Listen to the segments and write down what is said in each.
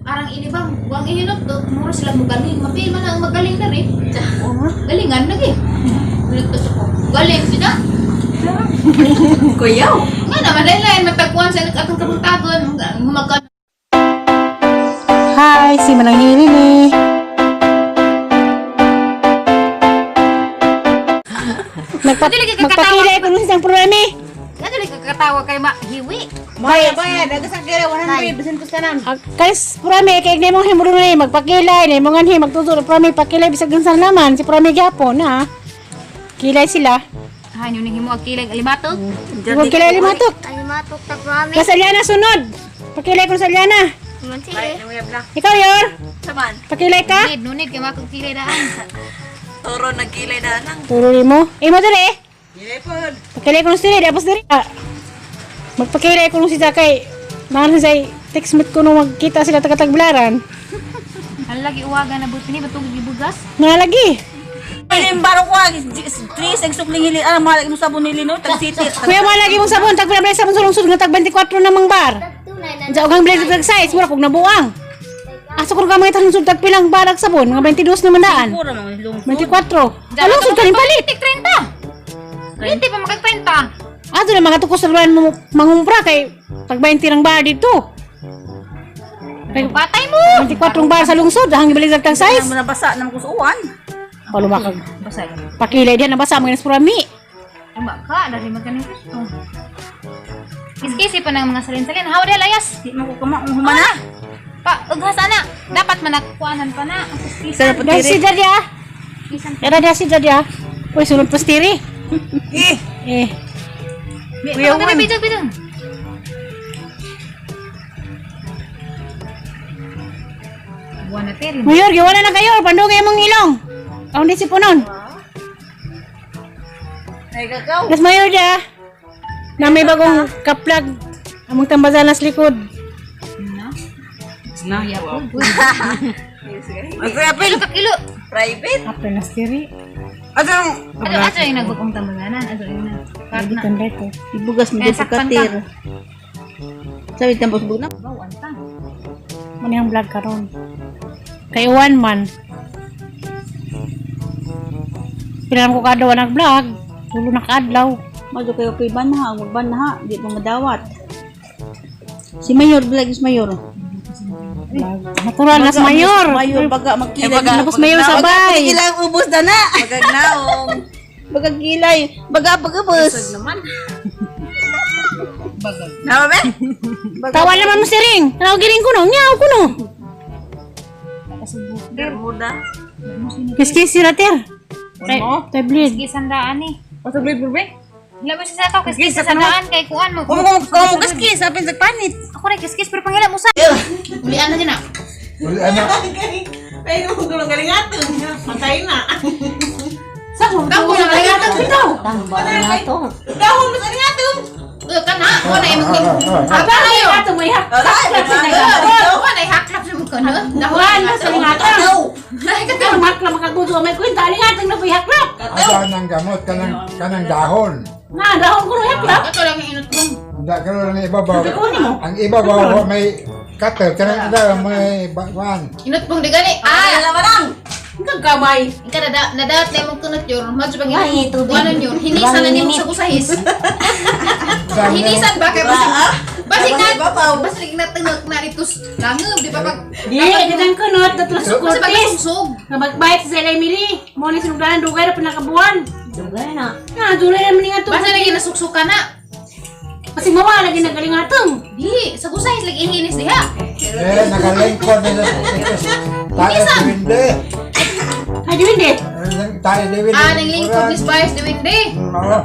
Arang ini bang, wang ihinot to, mura sila magaling. Mapil man ang magaling na rin. Galingan lagi. Ulit to ko. Galing sila. Kuyaw. Nga naman dahil lain matagpuan sa atong kabuntagon. Humagan. Hi, si Manang Hili ni. Dili ka kakatawa. Magpakilay ko nung isang programa. Nga dili ka katawa kay mahiwi. Bayad, bayad. Nagasang kira 100 200 tanan. Kalis prami kay nimo himuro ni magpakilay ni mga hi magtuturo prami pakilay bisag unsa naman si prami gyapon ha. Kilay sila. Ha, yun himo ang kilay alimatog. Huwag kilay limatok. Alimatok ta prami. Kasalyana sunod. Pakilay ko sa Liana. Man sige. Ikaw yor, Saman. pakilay ka? Nunid, nunid kay makong kilay daan. Toro nagkilay na nang. Turo nimo. Imo diri. Kilay pod. Pakilay ko nung sila, tapos diri. Ah, magpakilay ko nung sila kay mga sa text mate ko nung magkita sila taga-tagblaran. Ang lagi uwaga na buti ni batong gibugas. Nalagi. Ay, baro ko ah. Tres ang sukling hili. Ah, mahal mo sabon nili no. Tag city. Kuya mo lagi mong sabon, tag pila sabon sulong sud nga tag 24 namang bar. Tunay na. Sa ugang blend tag size, mura kog nabuang. Asa ko ka mga tanong sud tag pilang barag sabon, mga 22 naman daan. Pura mga lung. 24. Anong sud kanin palit? 30. 20 pa makag 30. Ato na mga tukos sa mo mangumpra kay tag 20 ng bar dito. Kay patay mo. 24 bar sa lungsod, hanggang balik tag size. Nabasa na ko sa uwan. Palumakag. Basa yun. Pakilay diyan nabasa mga naspurami. Tama ka, dali maganing gusto. Kiskisi pa ng mga salin-salin. Hawa dahil layas. Di mo ko kama humana. Pa, ughas ana. Dapat manakkuanan pa na. Ang kiskisan. Dahil si Dadia. Kiskisan. Era dia si Dadia. Uy, sunod pastiri. Eh, Eh, Kuya, Juan. Bijog, bijog. Buwan na teri. Mayor, giwala na kayo. Pandugay mong ilong. Ang di si Punon. ay kakaw. Las Mayor dia. Na may bagong kaplag. Among tambazanas likod. Na? Na, ya po. Apil. Kilo ka kilo. Private. Apel na stiri. Atong Ato, ato yung nagbagong tambanganan. Ato yung na. Kat na. Gikan dito. ibugas mo Kaya dito sakpan katir. Sabi tambos bugna. Bawaan ta. Muna yung vlog karon. Kay Juan man. Pinalam ko kada nag vlog. Tulo na kaadlaw. Madyo kayo kay banha, magbanha, di pa madawat. Si Mayor, vlog is Mayor. Natural nas mayor. Mayor baga magkilay. Tapos mayor sabay. Ilang ubos na na. Bagagnaong. Bagagkilay. Baga pagubos. Naman. Bagag. Naman be? Tawa naman mo si Ring. Tanaw giring ko no. Nyaw ko no. Bermuda. Kiskis si Rater. Tay bleed. Kiskisan daan eh. Pasok be? Hila mo siya sa ako, kiskisan daan kay kuan mo. Kung kung kung kiskis, apin sa panit. Ako rin kiskis pero panghila mo sa. Ulian na dyan ah. Uli, ano? Ay, kung gulong galing ato. Matay na. Dahon na galing ato. Dahon mas galing ato. Eh, kana, wala imong Aba kayo. Ato may hak. Wala ay haklap sa mukha no. Dahon na sa mga ato. Ay Pero makla makagudo may kwenta aling atong na may haklap. Asa ng gamot, kanang, kanang dahon. Na dahon ko no haklap. Ato lang yung inot kong. Hindi, karon ang ibabaw. Ang ibabaw, may cutter. Kanang ibabaw, may kuan. Inot pong di gani. Ah, lang. Ang kamay. Ika na nadaat na imong kunot yun. Madyo bang Kuanon yun. Hinisan na nimo sa kusahis. Hinisan ba kay basig basig na basig na tunok na dito langob di ba pag Di, kitang kunot tatlo sa kasi pag kurtis. sungsog. Nga magbait sa Ila Emily. Mo ni sinugdanan dugay ra pinakabuan. Dugay na. Na dugay na man nga to. Basta lagi nasuksuka na. Kasi mawa lagi nagaling atong. Di, sa kusahis lagi ihinis diha. Eh, nakalingkod na sa Tayo si Winde. Ay di hindi. Tayo di Winde. Ah, ning lingkod ni Spice di winde. Oo.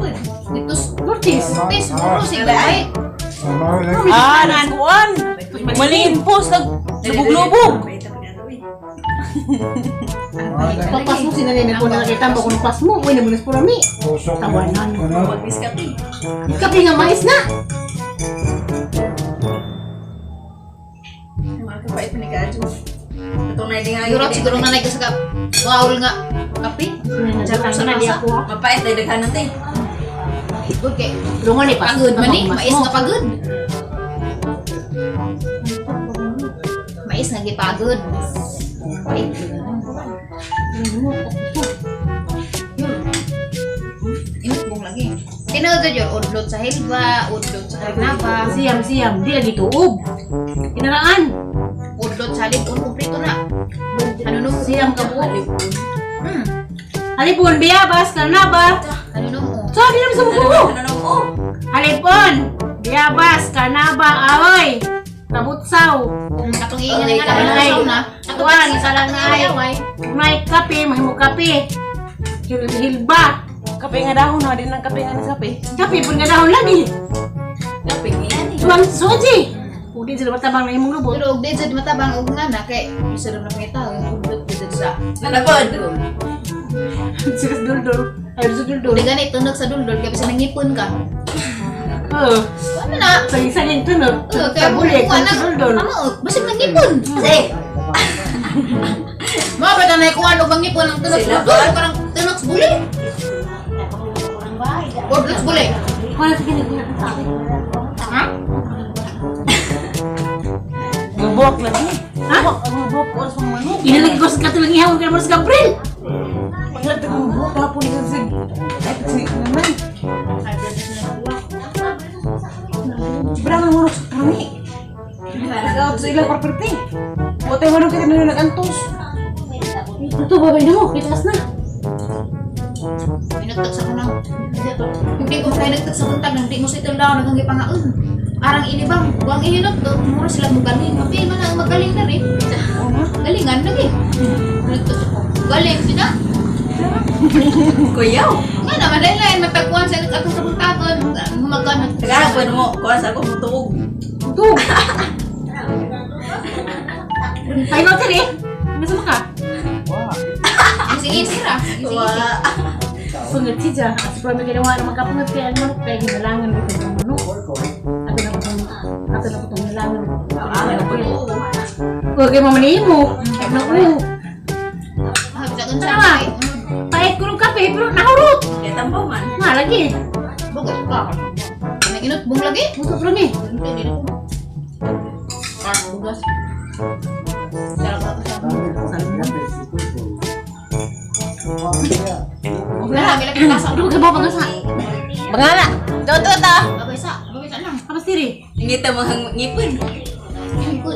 Dito Kurtis. tis muro sig bay. Oo. Ah, nakuan. Malimpos nag lubog-lubog. Papas mo sinanay na ko na nakita mo kung pas mo. Uy, namunas po rami. Tusok. Tawanan. Kunot. Kape nga mais na. Yurot siguro na nag sa bawl nga kape. Sa na di ako. ah. Mapait ay daghanan te. Good kay Lungon ni pas. pagod man ni, mais nga pagod. Mais nga gipagod. Pait. Inutbong lagi. Tinuod yun, udlot sa hilba, udlot sa karnaba, Siyam siyam, di lagi tuog. Kinaraan. Udlot sa lipon, kumplito na. Ano nung? Siyam ka buo. Halipon, biyabas, karnaba. Ano nung? So, di naman sa buo. Ano mo? Halipon, biyabas, karnaba, aoy. Kabutsaw. Katong iingan nga naman Ay. ang na. Kuan, salanay. Away. May kape, mahimo kape. Hilba. Kape nga dahon ha, din lang kape nga ni kape. Kape pun nga dahon lagi. Kape nga yan eh. Tuwang soji. Udi sila matabang na imong lubot. Pero og di jud matabang og nga na kay bisa na pangita ang udlot jud sa. Nanapod. Sila sa duldul. Ay, sa duldul. Di gani tunog sa duldul kay bisa nangipon ka. Oo. Ano na? Sa isa yung tunog. Oo, Sa kaya bulik, kuha sa na. duldul. Amo, basig nangipon. Kasi, Mga ba na kuha og mangipon ang tunog sa duldul karang tunog sa buli. Udlot sa buli. Wala sa ginagawa. Ha? Lubok lagi. Ha? Ang lubok ko sa manok. Inalagi ko sa katulang ihawon kay Mars Gabriel. Pangat ang lubok tapon sa sig. Ay, sig naman. Brang ang manok sa kami. Nagaot sa ilang property. Watay manok kita na nagantos. Ito, babay na mo. Kitaas na. Pinagtag sa kanang. Hindi ko kaya nagtag sa buntag, nang di mo sa itong daw nagang gipangaon. Arang ini bang, buwang ihinot to, mura sila magaling. Mapil man ang magaling na rin. Galingan lagi. Nagtag ko. Galing sila. Kuyaw. Nga naman dahil lain matagkuhan sa atong sa buntagon, humagan. Tagapon mo, kuha sa ako mutuog. Ito. Ay, mo tiri. Masa maka? Sige, sira. Sige, Wa. Pangat si Ja. As prome ginawa na magkapangat kaya ang manok kaya ginalangan ko itong manok. Ato na ko itong ato na ko itong nalangan. Huwag kayo mamanihin mo. Naku. Ah, bisa kun sa Tama. Pahit ko ng kape pero nahurot. Kaya tambaw man. Nga lagi. Bugas ka. Naginot bung lagi. Muto prome. Hindi, di na ko. Ah, bugas. Sarap ako sa. Wala, bila kita sa. Ano ka ba pangasa? Bangala. Toto ta. Babay sa, babay sa lang. Kapas tiri. Ngita mo hang ngipon. Ingko,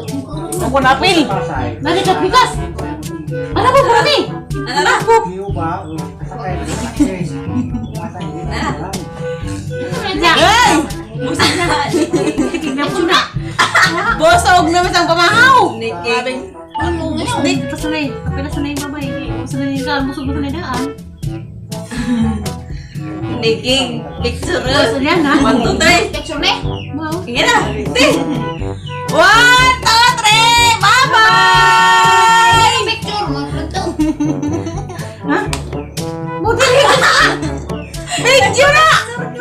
Ako napil. Lagi ka pikas. Ano po prome? Ano na? Ja. Ay! Musa na. Tignan po na. Bosog na misang pamahaw. Niking. Hindi, pasanay. Pinasanay babay. Pasanay ka. Busog na sanay daan. Niking. Picture. Pasanay na. 1, 2, 3. Picture ne. Wow. Sige na. Te. 1, 2, 3. Bye-bye! Picture mo ito. Ha? Buti rin. Picture na!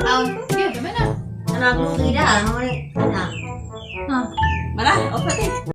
Ah, yeah, gimana? anak, anak. Ha? Mara, open.